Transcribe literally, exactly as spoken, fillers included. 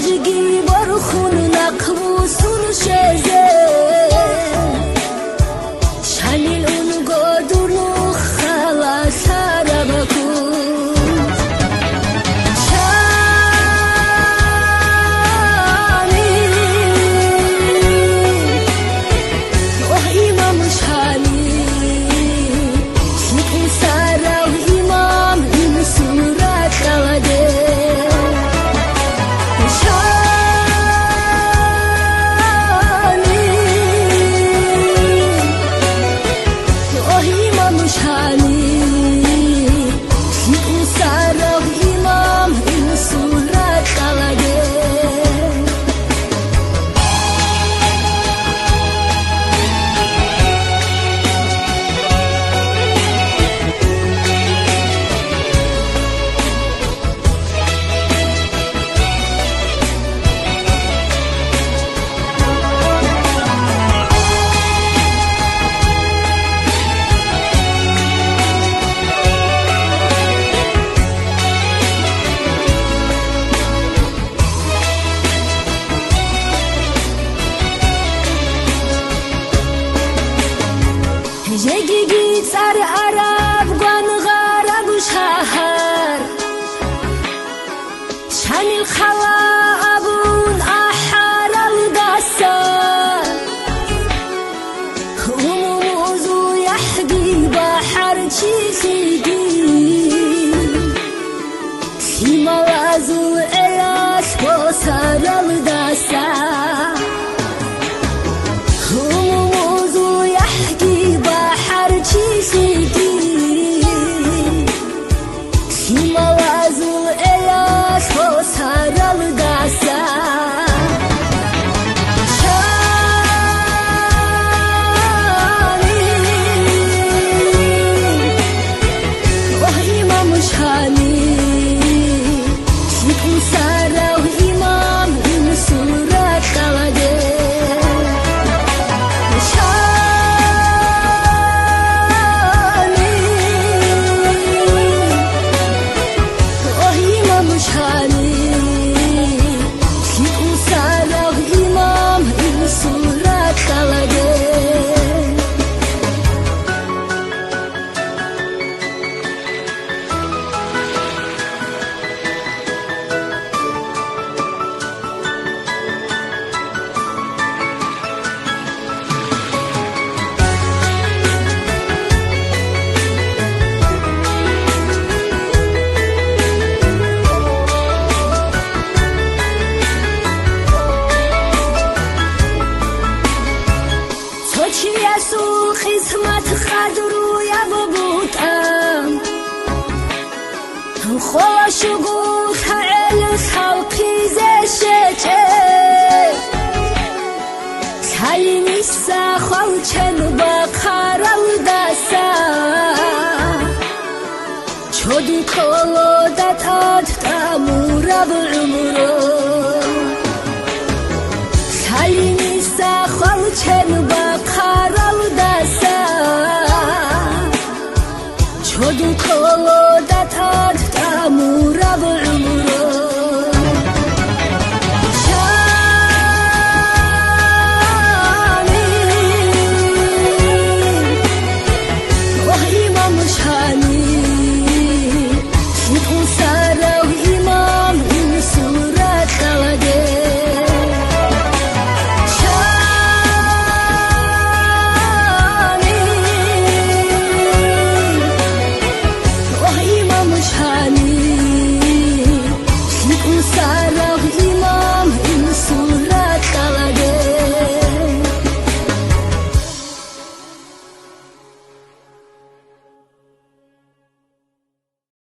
Жиги борхун нахъвуссун щвезе, Шамил унго дур нух халалъараб ккун. Шамил, о, имам Шамил, лъикӀусарав имам инсул ракьалде. Шамил, о, имам Шамил, лъикӀусарав имам инсул ракьалде. Жегиги цӀар араб гвангъараб шагьар, Шамил хала абун ахӀаралдаса, умумузул яхӀги бахӀарчилъиги, лъималазул гӀелалъ босаралдаса, умумузул яхӀги бахӀарчилъиги, лъималазул гӀелалъ босаралдаса. Шамил, о, имам Шамил, лъикӀусарав имам инсул ракьалде. Шамил, о, имам Шамил, лъикӀусарав имам инсул ракьалде. Цо чиясул къисмат къадруяб бутӀа, къоло щугулъа гӀел лъалхъизе щвечӀеб. Лъалиниса хвалчен бахъаралдаса, чодун кколода тӀад тӀамураб гӀумру. Лъалиниса хвалчен бахъаралдаса, чодун кколода тӀад тӀамураб гӀумру. Шамил, о, имам Шамил, лъикӀусарав имам инсул ракьалде. Шамил, о, имам Шамил,